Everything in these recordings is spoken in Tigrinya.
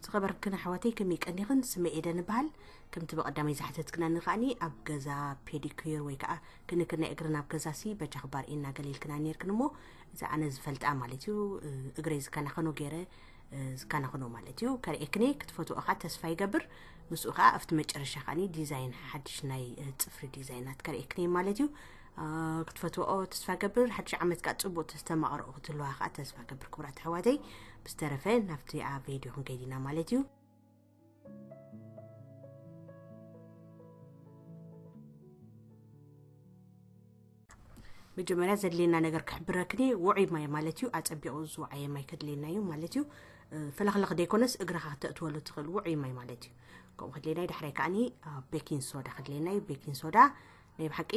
ዝኸበርክን ኣሕዋተይ ከመይ ቀኒኽን? ስመ ኤደን እበሃል። ከምቲ ብቐዳማይ ዝሓተትክናኒ ከዓኒ ኣብ ገዛ ፔዲኩር ወይ ከዓ ክንክን ናይ እግርን ኣብ ገዛ ሲ በጃ ክባር ኢና ገለ ኢልክና ነርክን እሞ፣ እዚ ኣነ ዝፈልጣ ማለት እዩ። እግረይ ዝከናኸኖ ገይረ ዝከናኸኖ ማለት እዩ። ከርእየክኒ ክትፈትዎ ከዓ ተስፋ ይገብር። ምስኡ ከዓ ኣብቲ መጨረሻ ከዓኒ ዲዛይን ሓድሽ ናይ ጽፍሪ ዲዛይናት ከርእየክኒ ማለት እዩ። ክትፈትዎ ተስፋ ገብር። ሓድሽ ዓመት ከዓ ጽቡቅ ተስተማቕረኡ ክትህልዋ ከዓ ተስፋ ገብር ክቡራት ኣሕዋተይ። ብዝተረፈ ናብቲ ኣብ ቪድዮ ክንከይድ ኢና ማለት እዩ። መጀመርያ ዘድልየና ነገር ክሕብረክኒ ውዑይ ማይ ማለት እዩ። ኣጸቢቑ ዝወዓየ ማይ ከድልየና እዩ ማለት እዩ። ፈለኽለኽ ዘይኮነስ እግርኻ ክተእትወሉ ትኽእል ውዑይ ማይ ማለት እዩ። ከምኡ ከድልየና እዩ። ዳሕራይ ከዓኒ ቤኪንግ ሶዳ ከድልየና እዩ። ቤኪንግ ሶዳ ናይ ብሓቂ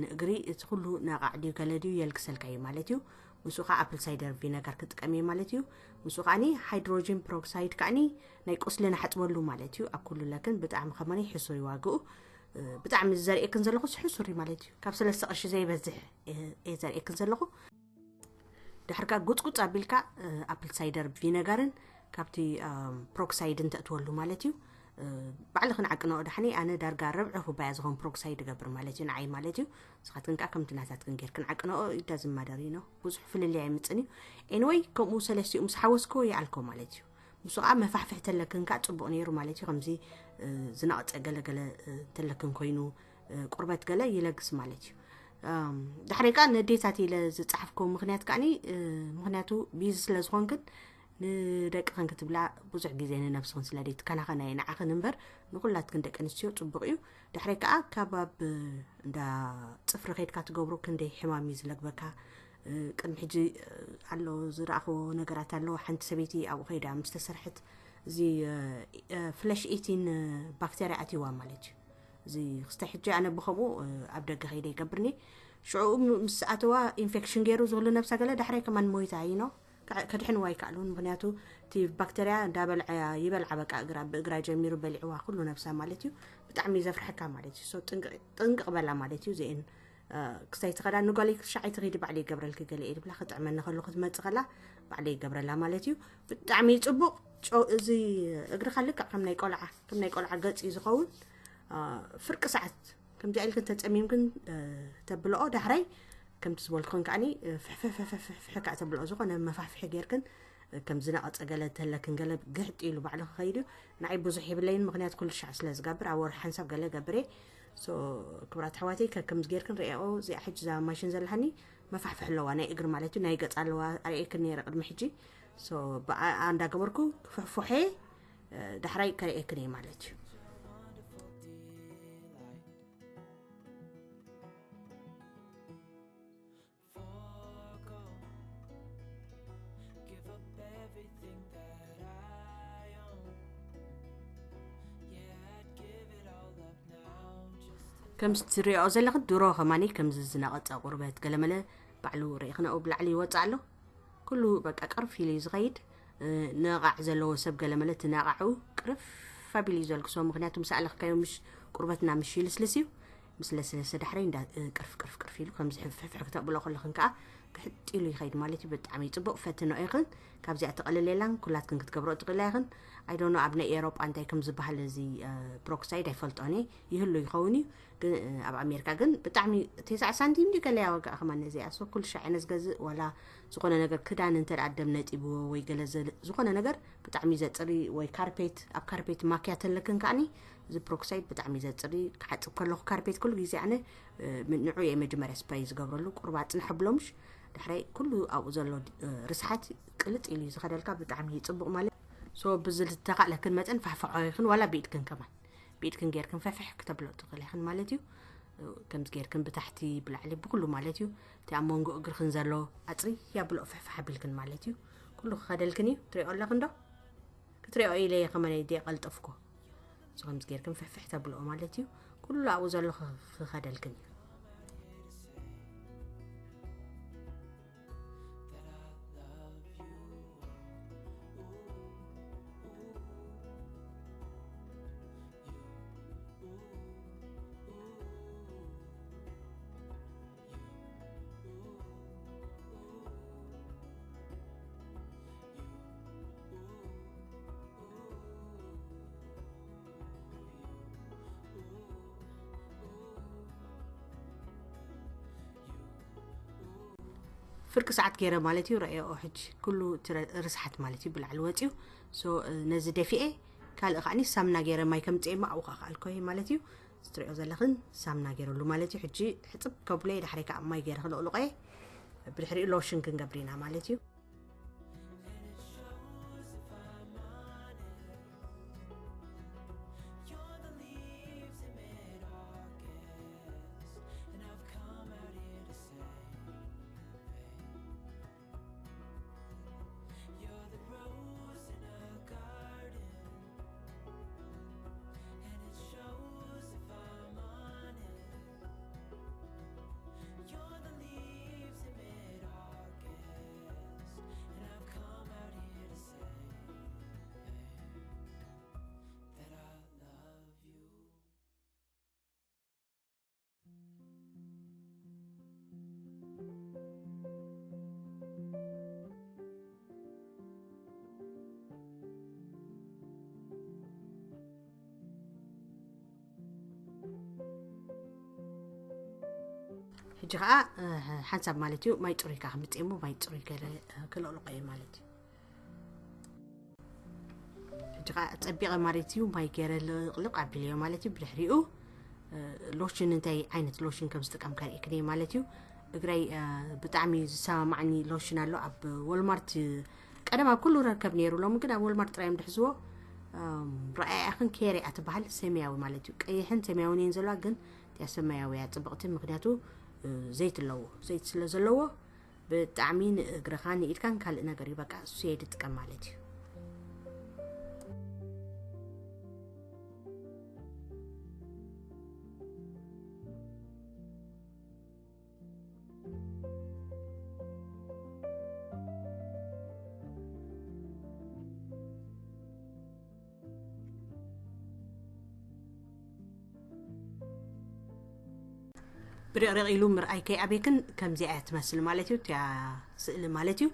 ንእግሪ እቲ ኩሉ ነቓዕ ድዩ ገለ ድዩ የልግሰልካ እዩ ማለት እዩ። ምስኡ ከዓ ኣፕል ሳይደር ቪነጋር ክጥቀም እየ ማለት እዩ። ምስኡ ከዓኒ ሃይድሮጂን ፕሮክሳይድ ከዓኒ ናይ ቁስሊ ንሓፅበሉ ማለት እዩ። ኣብ ኩሉ ለክን ብጣዕሚ ከማኒ ሕሱር እዩ ዋግኡ። ብጣዕሚ ዘርእየክን ዘለኹ ሕሱር እዩ ማለት እዩ። ካብ ሰለስተ ቅርሺ ዘይበዝሕ እየ ዘርእየክን ዘለኹ። ድሕርካ ጉፅጉፅ ኣቢልካ ኣፕል ሳይደር ቪነጋርን ካብቲ ፕሮክሳይድን ተእትወሉ ማለት እዩ። ባዕልኽን ዓቅንኦ ዳሕኒ ኣነ ዳርጋ ርብዒ ኩባያ ዝኾን ፕሮክሳይድ እገብር ማለት እዩ ንዓይ ማለት እዩ። ንስኻትክን ከዓ ከምቲ ናታትክን ጌርክን ዓቅንኦ። ኢዳ ዝማደር ነው ብዙሕ ፍልልይ ኣይምፅን እዩ። ኤንወይ ከምኡ ሰለስቲኡ ምስ ሓወስክዎ ይኣልኮ ማለት እዩ። ምስ ከዓ መፋሕፍሕ ተለክን ከዓ ፅቡቅ ነይሩ ማለት እዩ። ከምዚ ዝነቕፀ ገለገለ ተለክን ኮይኑ ቁርበት ገለ ይለግስ ማለት እዩ። ዳሕረይ ከዓ ነዴታት ኢለ ዝፀሓፍኮ ምክንያት ከዓኒ ምክንያቱ ቢዚ ስለ ዝኾንክን ንደቅኽን ክትብላ ብዙሕ ግዜ ንነብስኽን ስለ ዘይትከናኸና እየ ንዓኽን እምበር ንኩላትክን ደቂ ኣንስትዮ ፅቡቅ እዩ። ድሕረይ ከዓ ካብ ኣብ እንዳ ፅፍሪ ከይድካ ትገብሮ ክንደይ ሕማም እዩ ዝለግበካ። ቅድሚ ሕጂ ኣሎ ዝረኣኽዎ ነገራት ኣለዎ። ሓንቲ ሰበይቲ ኣብኡ ከይዳ ምስ ተሰርሐት እዚ ፍለሽ ኢቲን ባክተርያ ኣትይዋ ማለት እዩ። እዚ ክስተ ሕጂ ኣነ ብኸምኡ ኣብ ደገ ከይደ ይገብርኒ። ሽዑ ምስ ኣተዋ ኢንፌክሽን ገይሩ ዝህሉ ነብሳ ገለ ዳሕራይ ከማን ሞይታ ይኖ ከድሕንዋ ይከኣሉን። ምክንያቱ እቲ ባክተርያ እንዳበልዐ ይበልዓ በቃ እግራ ብእግራ ጀሚሩ በሊዕዋ ኩሉ ነብሳ ማለት እዩ። ብጣዕሚ ዘፍርሐካ ማለት እዩ። ጥንቅቕ በላ ማለት እዩ። እዚአን ክሳይ ትኸዳ ንጓለይ ክሻዓይ ትኸዲ ባዕለይ ይገብረልኪ ገለ እየ ድብላ ክጥዕመኒ ከሎ ክትመጽእ ከላ ባዕለይ ይገብረላ ማለት እዩ። ብጣዕሚ እዩ ጽቡቕ። እዚ እግርኻ ልክዕ ከም ናይ ቆልዓ ከም ናይ ቆልዓ ገጽ እዩ ዝኸውን። ፍርቂ ሰዓት ከምዚ ኢልክን ተጸሚምክን ተብልኦ ዳሕራይ ከምቲ ዝበልኩን ከዓኒ ፍሕፍሕፍሕፍሕ ከዓ ተብልኦ ዝኾነ መፋሕፍሒ ጌርክን ከም ዝነቐጸ ገለ ተለክን ገለ ግሕጥ ኢሉ ባዕሉ ክኸይድ እዩ። ንዓይ ብዙሕ የብለይን ምክንያት ኩሉ ሻዕ ስለ ዝገብር ኣብ ወርሒ ሓንሳብ ገለ ገብር እየ። ክብራት ኣሕዋተይ ከከምዚ ጌርክን ርእኦ እዚኣ ሕጂ እዛ ማሽን ዘለሃኒ መፋሕፍሕ ኣለዋ ናይ እግሪ ማለት እዩ ናይ ገጽ ኣለዋ ኣርእየክን ነይረ ቅድሚ ሕጂ። ብኣ እንዳገበርኩ ክፍሕፉሐ ዳሕራይ ከርእየክን እየ ማለት እዩ። ከምዚ ትሪኦ ዘለኽን ድሮ ከማኒ ከምዚ ዝነቐፀ ቁርበት ገለመለ ባዕሉ ርኢኽናኡ ብላዕሊ ይወፅእ ኣሎ። ኩሉ በቃ ቅርፍ ኢሉ እዩ ዝኸይድ። ነቓዕ ዘለዎ ሰብ ገለመለ ትነቓዑ ቅርፍ ኣቢሉ እዩ ዘልግሶ። ምክንያቱ ምስ ኣለኽካዮ ምሽ ቁርበትና ምሽ ይልስልስ እዩ። ምስ ለስለሰ ዳሕረይ እንዳ ቅርፍ ቅርፍ ቅርፍ ኢሉ ከምዚ ሕፍሕፍ ክተብሎ ከለኽን ከዓ ክሕጢሉ ይኸይድ ማለት እዩ። ብጣዕሚ ፅቡቅ ፈትኖ ኢኽን። ካብዚኣ ትቐልል የላን ኩላትክን ክትገብሮ ትኽእላ ኢኽን። ኣይዶኖ ኣብ ናይ ኤሮጳ እንታይ ከም ዝበሃል እዚ ፕሮክሳይድ ኣይፈልጦን እየ። ይህሉ ይኸውን እዩ። ግን ኣብ ኣሜሪካ ግን ብጣዕሚ ተስዓ ሳንቲም ድዩ ገለ እያ ዋጋኣ ከማን ነዚኣ። ሶ ኩሉ ሻዕ እየ ዝገዝእ ዋላ ዝኾነ ነገር ክዳን እንተ ደኣ ደም ነጢብዎ ወይ ገለ ዝኾነ ነገር ብጣዕሚ ዘጽሪ ወይ ካርፔት ኣብ ካርፔት ማክያ ተለክን ከዓኒ እዚ ፕሮክሳይድ ብጣዕሚ ዘጽሪ። ክሓጽብ ከለኹ ካርፔት ኩሉ ግዜ ኣነ ንዑ እየ መጀመርያ ስፕራይ ዝገብረሉ ቁርባ ጽንሕ ብሎምሽ ድሕረይ ኩሉ ኣብኡ ዘሎ ርስሓት ቅልጥ ኢሉ ዝኸደልካ ብጣዕሚ እዩ ጽቡቕ ማለት። ሶ ብዝተኻእለክን መጠን ፋሕፋሖ ይኽን ዋላ ብኢድክን ከማን ብኢድክን ጌርክን ፈፍሕ ክተብሎ ትኽእል ኢኽን ማለት እዩ። ከምዚ ጌርክን ብታሕቲ ብላዕሊ ብኩሉ ማለት እዩ። እቲ ኣብ መንጎ እግርክን ዘሎ ኣፅሪ ያብሎ ፍሕፍሕ ኣቢልክን ማለት እዩ። ኩሉ ክኸደልክን እዩ። ትሪኦ ኣለክን ዶ? ክትሪኦ ኢለ እየ ከመነ ድየ ቀልጠፍኮ። እዚ ከምዚ ጌርክን ፍሕፍሕ ተብልኦ ማለት እዩ። ኩሉ ኣብኡ ዘሎ ክኸደልክን እዩ። ፍርቂ ሰዓት ገይረ ማለት እዩ። ረእዮ ሕጂ ኩሉ እቲ ረ- ርስሓት ማለት እዩ ብላዕሊ ወፅዩ። So ነዚ ደፊኤ ካልእ ከዓኒ ሳምና ገይረ ማይ ከምፅኤ ማዕው ከዓ ከኣልኮ ማለት እዩ። ዝትሪኦ ዘለኽን ሳምና ገይረሉ ማለት እዩ። ሕጂ ሕፅብ ከብሎ ዳሕሪ ከዓ ማይ ገይረ ክልቕልቆ እየ። ብድሕሪኡ ሎሽን ክንገብር ኢና ማለት እዩ። ሕጂ ከዓ ሓንሳብ ማለት እዩ ማይ ፅሩይ ከዓ ክምፅእሞ ማይ ፅሩይ ገለ ክልቕልቆ እየ ማለት እዩ። ሕጂ ከዓ ፀቢቐ ማለት እዩ ማይ ገይረ ልቕልቕ ኣቢለዮ ማለት እዩ። ብድሕሪኡ ሎሽን እንታይ ዓይነት ሎሽን ከም ዝጥቀም ከርእየክን እየ ማለት እዩ። እግረይ ብጣዕሚ ዝሰማማዕኒ ሎሽን ኣሎ ኣብ ወልማርት። ቀደም ኣብ ኩሉ ረከብ ነይሩ፣ ሎሚ ግን ኣብ ወልማርት ጥራይ እዮም ድሕዝዎ። ረኣያ ኢኽን ኬር እያ ትበሃል፣ ሰማያዊ ማለት እዩ። ቀይሕን ሰማያውን እየን ዘለዋ፣ ግን እቲያ ሰማያዊ እያ ፅብቕቲ፣ ምክንያቱ ዘይት ኣለዎ። ዘይት ስለ ዘለዎ ብጣዕሚ ንእግርኻ ንኢድካን ካልእ ነገር እዩ። በቃ እሱ እየ ድጥቀም ማለት እዩ። ብርቕርቕ ኢሉ ምርኣይ ከይኣበይክን ከምዚኣ እያ ትመስል ማለት እዩ። እቲያ ስእሊ ማለት እዩ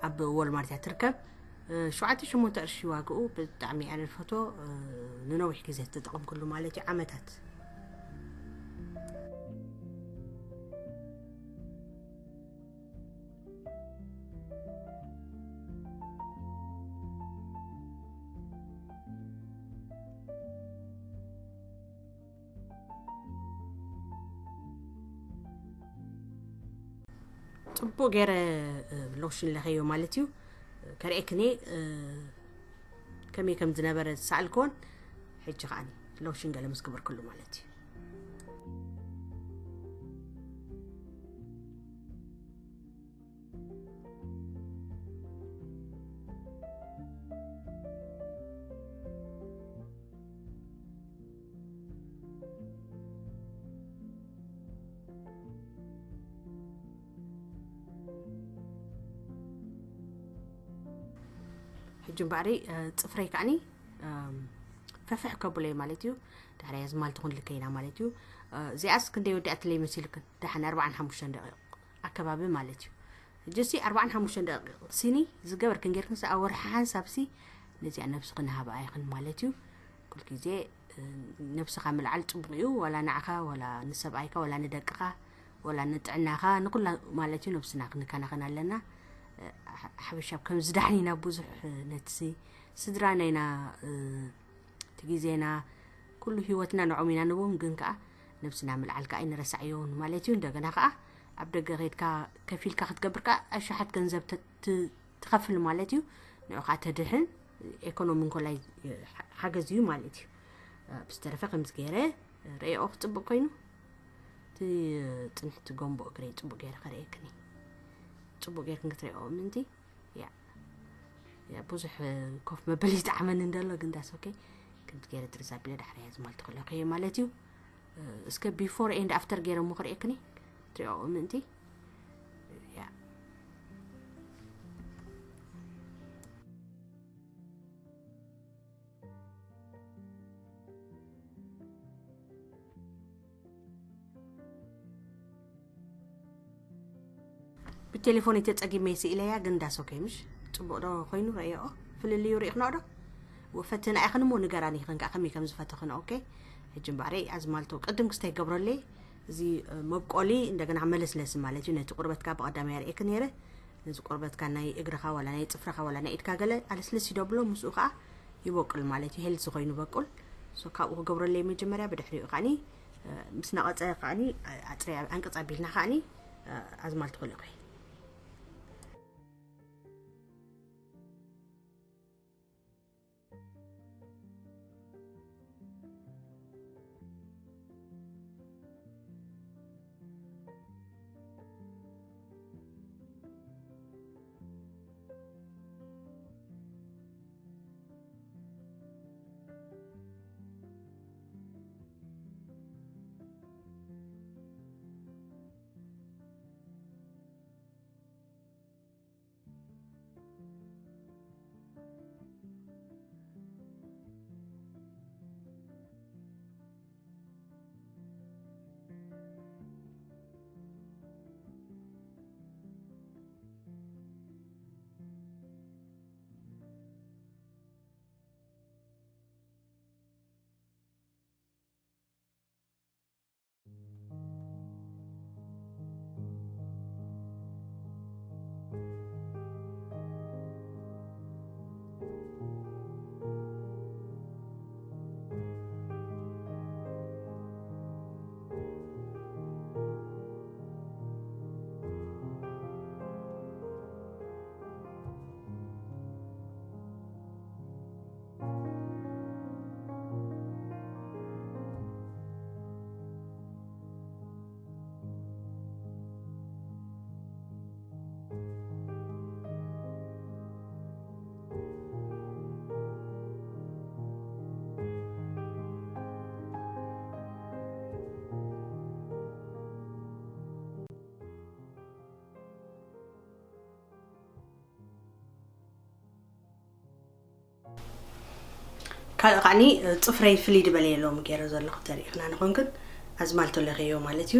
ኣብ ወልማርት እያ ትርከብ። ሸውዓተ ሽሞንተ ቅርሺ ዋግኡ ብጣዕሚ እያ ንፈቶ። ንነዊሕ ግዜ ተጠቐምኩሉ ማለት እዩ፣ ዓመታት። ፅቡቅ ገይረ ሎሽን ለኸዮ ማለት እዩ። ከርእየክኒ ከመይ ከም ዝነበረ ዝሰኣልክዎን ሕጂ ከዓ ሎሽን ገለ ምስ ግበርክሉ ማለት እዩ። ሕጂ እምበኣሪ ፅፍረይ ከዓኒ ፈፍሕ ከብሎ እዩ ማለት እዩ። ድሕሪ እዚ ማልቲ ክንልከይና ማለት እዩ። እዚኣስ ክንደይ ወዲኣትለይ መሲልክን? ደሓን ኣርባዓን ሓሙሽተን ደቂቕ ኣከባቢ ማለት እዩ። ሕጂ ሲ ኣርባዓን ሓሙሽተን ደቂቕ ሲኒ ዝገበርክን ጌርክን ሲ ኣብ ወርሒ ሓንሳብ ሲ ነዚኣ ነብስኽን ሃብኣ ኢኽን ማለት እዩ። ኩል ግዜ ነብስኻ ምልዓል ፅቡቕ እዩ። ዋላ ንዓኻ ዋላ ንሰብኣይካ ዋላ ንደቅኻ ዋላ ንጥዕናኻ ንኩላ ማለት እዩ ነብስና ክንከናኸን ኣለና። ሓበሻ ከም ዝዳሕኒና ብዙሕ ነትሲ ስድራና ኢና እቲ ግዜና ኩሉ ህይወትና ንዖም ኢና ንቦም ግን ከዓ ነብስና ምልዓል ከዓ ኣይንረሳዕዮን ማለት እዩ። እንደገና ከዓ ኣብ ደገ ከድካ ከፊልካ ክትገብር ከዓ ኣሽሓት ገንዘብ ትኸፍል ማለት እዩ። ንዑ ከዓ ተድሕን ኤኮኖሚ እንኮላይ ሓገዝ እዩ ማለት እዩ። ብዝተረፈ ከምዚ ገይረ ረእኦ ክፅቡቅ ኮይኑ እቲ ፅንሕቲ ጎንቦ እግረይ ፅቡቅ ገይረ ከርእየክኒ ፅቡቅ ገይርክን ክትሪኦ ምንቲ ያ ያ ብዙሕ ኮፍ መበል ይጣዕመኒ እንደሎ ግን ዳስ ኦኬ። ከምቲ ገይረ ድርዛ ቢለ ዳሕራያ ዝማልቲ ከለኩ ማለት እዩ። እስከ ቢፎር ኤንድ ኣፍተር ገይረ እሞ ክርእየክኒ ትሪኦ ምንቲ ያ ብቴሌፎን ተጸጊመ ስኢለያ ግን ዳስ ኦኬ ምሽ ጽቡቕ ዶ ኮይኑ ረእዮ ፍልልዩ ርኢኽኖ ዶ ወፈትን ኣይኽን እሞ ንገራኒ ይኽን ከዓ ከመይ ከም ዝፈተኽን ኦኬ። ሕጂ እምበኣረይ ኣዝማልቶ ቅድም ክስታይ ገብረለይ እዚ መብቆሊ እንደገና መለስለሲ ማለት እዩ። ነቲ ቁርበትካ ብቐዳማይ ኣርእየክ ነይረ ነዚ ቆርበትካ፣ ናይ እግርኻ ዋላ ናይ ጽፍርኻ ዋላ ናይ ኢድካ ገለ ኣልስልስ ይደብሎ፣ ምስኡ ከዓ ይበቁል ማለት እዩ። ሄልዚ ኮይኑ በቁል። ሶ ካብኡ ክገብረለይ መጀመርያ፣ ብድሕሪኡ ከዓኒ ምስ ነቐጸ ከዓኒ ኣጽርያ ኣንቀጽ ኣቢልና ከዓኒ ኣዝማልቲ ክልእኮ። ካልእ ከዓኒ ጽፍረይ ፍልይ ዝበለ የለዎም ገይረ ዘለኹ ተሪእኽና ንኾንክን ኣዝማልቶ ለኸዮ ማለት እዩ።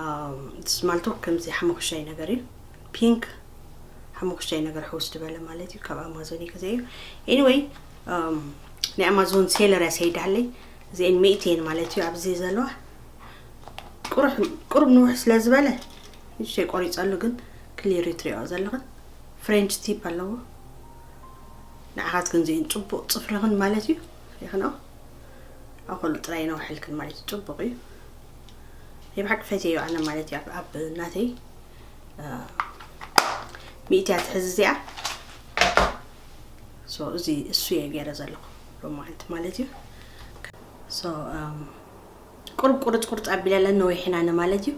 ኣዝማልቶ ከምዚ ሓመኩሽታይ ነገር እዩ፣ ፒንክ ሓመኩሽታይ ነገር ሕውስ ዝበለ ማለት እዩ። ካብ ኣማዞን እዩ ገዛዮ። ኤኒወይ፣ ናይ ኣማዞን ሴለር እያ ሰይዳለይ። እዚአን ሚእቲ እየን ማለት እዩ ኣብዚ ዘለዋ። ቁሩብ ንውሕ ስለ ዝበለ ንእሽተይ ቆሪፀሉ፣ ግን ክሊር ትሪኦ ዘለኽን ፍሬንች ቲፕ ኣለዎ። ንዓኻት ግን እዚአን ፅቡቕ ፅፍርኽን ማለት እዩ። ይኽንኦ ኣኸሉ ጥራይ ነውሐልክን ማለት እዩ። ፅቡቕ እዩ። ናይ ብሓቂ ፈትየዮ ኣነ ማለት እዩ። ኣብ ናተይ ሚእቲ እያ ትሕዝ እዚኣ። ሶ እዚ እሱ እየ ገይረ ዘለኹ ሎማዓንቲ ማለት እዩ። ሶ ቁርብ ቁርፅ ቁርፅ ኣቢለለን ነዊሕና ነ ማለት እዩ።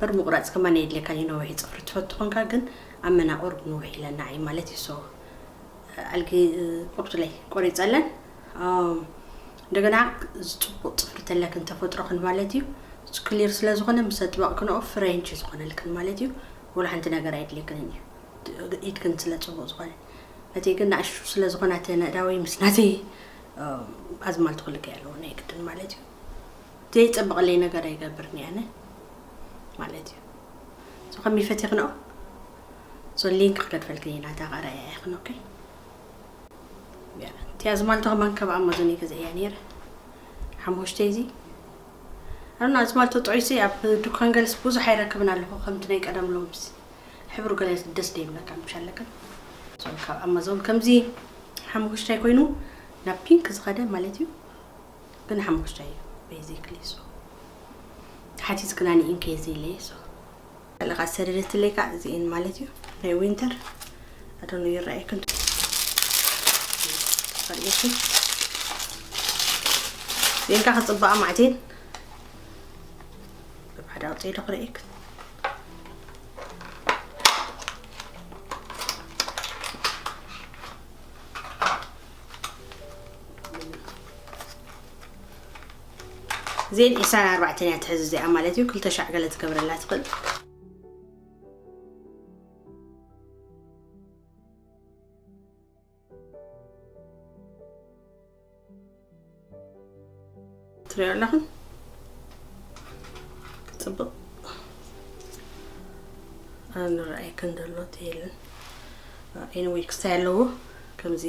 በር ምቁራፅ ከማን የድልየካን እዩ። ነዊሒ ፅፍሪ ትፈቱ ኮንካ ግን ኣብ መና ቁርብ ንውሕ ኢለና እዩ ማለት እዩ። ሶ ኣልጊ ቁርፅለይ ቆሪፀለን። እንደገና እዚ ፅቡቅ ፅፍሪ ተለክን ተፈጥሮክን ማለት እዩ። ክሊር ስለ ዝኾነ ምስ ኣጥበቅክንኦ ፍሬንች ዝኾነልክን ማለት እዩ። ወላ ሓንቲ ነገር ኣይድልየክንን እዩ። ኢድክን ስለ ፅቡቅ ዝኾነ ነቲ ግን ንኣሽቱ ስለ ዝኾነ እቲ ነእዳወይ ምስ ናተይ ኣዝማልቲ ክልከ ኣለዎ ናይ ግድን ማለት እዩ። ዘይጸብቐለይ ነገር ኣይገብርን እየ ኣነ ማለት እዩ። ሶ ከም ይፈትኽንኦ ሶ ሊንክ ክገድፈልክን ኢና እታ ቃራ እያ ይኽን። ኦኬ። እቲ ኣዝማልቶ ከማን ካብ ኣማዞን እየ ገዛእያ ነይረ። ሓሙሽተ እዚ ኣና ኣዝማልቶ ጥዑይሲ ኣብ ዱካን ገልስ ብዙሕ ኣይረክብን ኣለኹ ከምቲ ናይ ቀደም ሎምስ ሕብሩ ገለ ደስ ደይብለካ ምሽ ኣለካ። ካብ ኣማዞን ከምዚ ሓሙሽታይ ኮይኑ ናብ ፒንክ ዝኸደ ማለት እዩ። ግን ሓሙሽታይ እዩ ቤዚክሊ። ሶ ሓቲት ክናኒ ኢንኬዚ ኢለ ሶ ኣለካ ሰደደትለይ ከዓ እዚኤን ማለት እዩ። ናይ ዊንተር ኣደኑ ይረኣየክን ሪኤክን እዚኤን ከዓ ክፅበቃ ማዕቴን ብብሓደ ኣውፅኤ ዶ ክርእየክን ዜን ዒስራን ኣርባዕተን እያ ትሕዝ እዚኣ ማለት እዩ። ክልተ ሻዕ ገለ ትገብረላ ትኽእል። ትሪኦ ኣለኽን ጽቡቕ ንረኣይ ክንደሎ ትየልን። ኤኒዌይ ክስታይ ኣለዎ። ከምዚ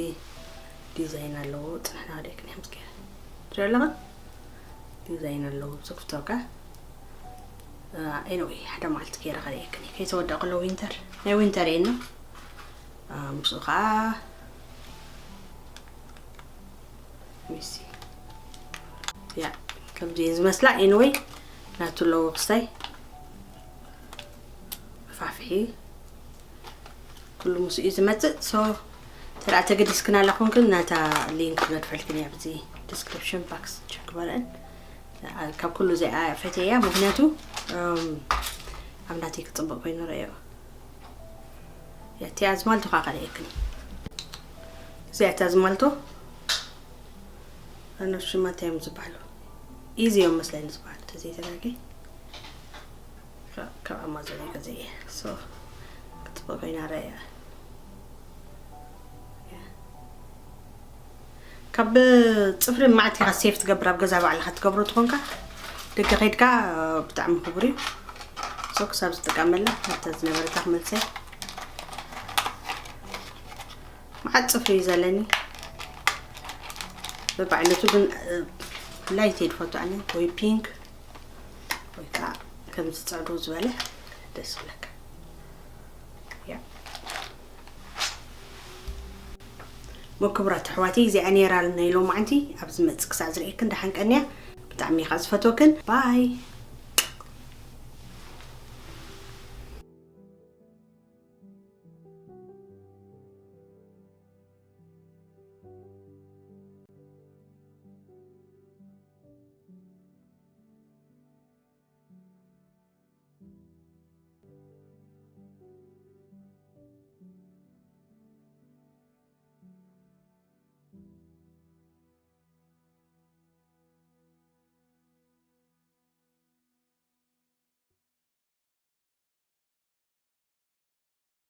ዲዛይን ኣለዎ። ጽንሕና ወደ ክንያ ምስ ገይረ ትሪኦ ኣለኽን ዲዛይን ኣለዎ። ዝክፍተካ Anyway ሓደ መዓልቲ ገይረ ከርእየክን እየ። ከይተወደእ ከሎ ዊንተር ናይ ዊንተር እየ ኖ ምስኡ ከዓ ሚሲ ያ ከምዚ እየ ዝመስላ። Anyway ናቱ ኣለዎ ክስታይ ፋፍሒ ኩሉ ምስ እዩ ዝመፅእ። So ተደኣ ተገዲስክን ኣለኹን ግን ናታ ሊንክ ክነድፈልክን እያ ኣብዚ ዲስክሪፕሽን ባክስ ቸክ በለን። ካብ ኩሉ እዚኣ ፈትየያ ምክንያቱ ኣብ ናተይ ክፅብቕ ኮይኑ ረእዮ። እቲኣ ዝማልቶ ከዓ ከርእየክን። እዚኣ እታ ዝማልቶ ኣነ ሽማ እንታይ እዮም ዝበሃሉ? ኢዚ እዮም መስለኒ ዝበሃሉ ተዘይተጋጊ ካብ ኣማዞን ገዘ እየ። So ክትፅብቕ ኮይና ረእያ። ካብ ፅፍሪ መዓት ኢኻ ሴፍ ትገብር ኣብ ገዛ ባዕልኻ ትገብሮ ትኾንካ ደገ ከይድካ ብጣዕሚ ክቡር እዩ። So ክሳብ ዝጥቀመላ ናብታ ዝነበረታ ክመልሰ መዓት ፅፍሪ እዩ ዘለኒ። ብባዕለቱ ግን ላይት እየ ዝፈቱ ኣነ ወይ ፒንክ ወይ ከዓ ከምዚ ፀዱ ዝበለ ደስ ይብለካ። ያ ሞ ክቡራት ኣሕዋተይ እዚኣ ነይራ ናይ ሎማዓንቲ። ኣብ ዝመፅእ ክሳዕ ዝርእየክን ደሓን ቀንያ። ብጣዕሚ ኢኻ ዝፈትወክን ባይ።